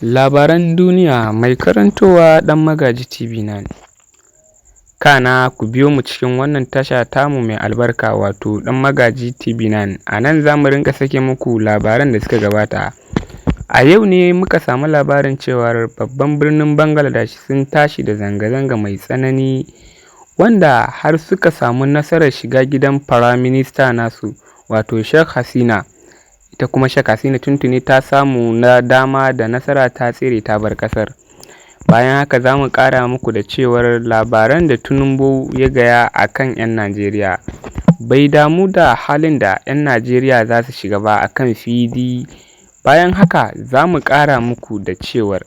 Labaran duniya mai karantowa Ɗan Magaji TV9. Kana ku biyo mu cikin wannan tasha tamu mai albarka, wato Ɗan Magaji TV9. A nan za mu rinƙa sake muku labaran da suka gabata. A yau ne muka samu labarin cewar babban birnin Bangladesh sun tashi da zanga-zanga mai tsanani, wanda har suka samu nasarar shiga gidan firaminista nasu, wato Sheikh Hasina. Ita kuma Sheikh Hasina tuntuni ta samu na dama da nasara, ta tsere ta bar ƙasar. Bayan haka za mu ƙara muku da cewar labaran da Tinubu ya gaya a kan 'yan Najeriya, bai damu da halin da 'yan Najeriya za su shiga ba a kan fili. Bayan haka za mu ƙara muku da cewar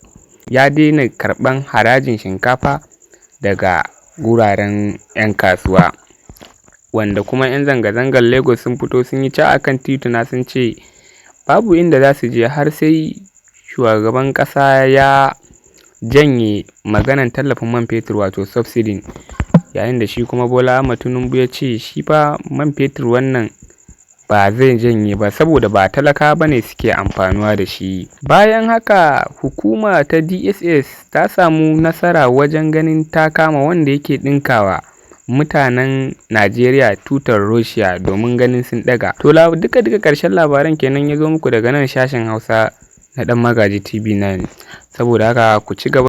ya daina karɓan harajin shinkafa daga wuraren 'yan kasuwa, wanda kuma 'yan zanga-zangar Lagos sun fito sun yi ca a kan tituna, sun ce babu inda za su je har sai shugaban ƙasa ya janye maganan tallafin man fetur, wato subsidy. Yayin da shi kuma Bola Ahmad Tinubu ya ce shi fa man fetur wannan ba zai janye ba, saboda ba talaka ba ne suke amfanuwa da shi. Bayan haka hukuma ta DSS ta samu nasara wajen ganin ta kama wanda yake ɗinkawa mutanen Najeriya tutar Russia domin ganin sun ɗaga. To, duka duka ƙarshen labaran kenan ya zo muku daga nan sashen Hausa na Ɗan Magaji TV9. Saboda haka ku ci gaba.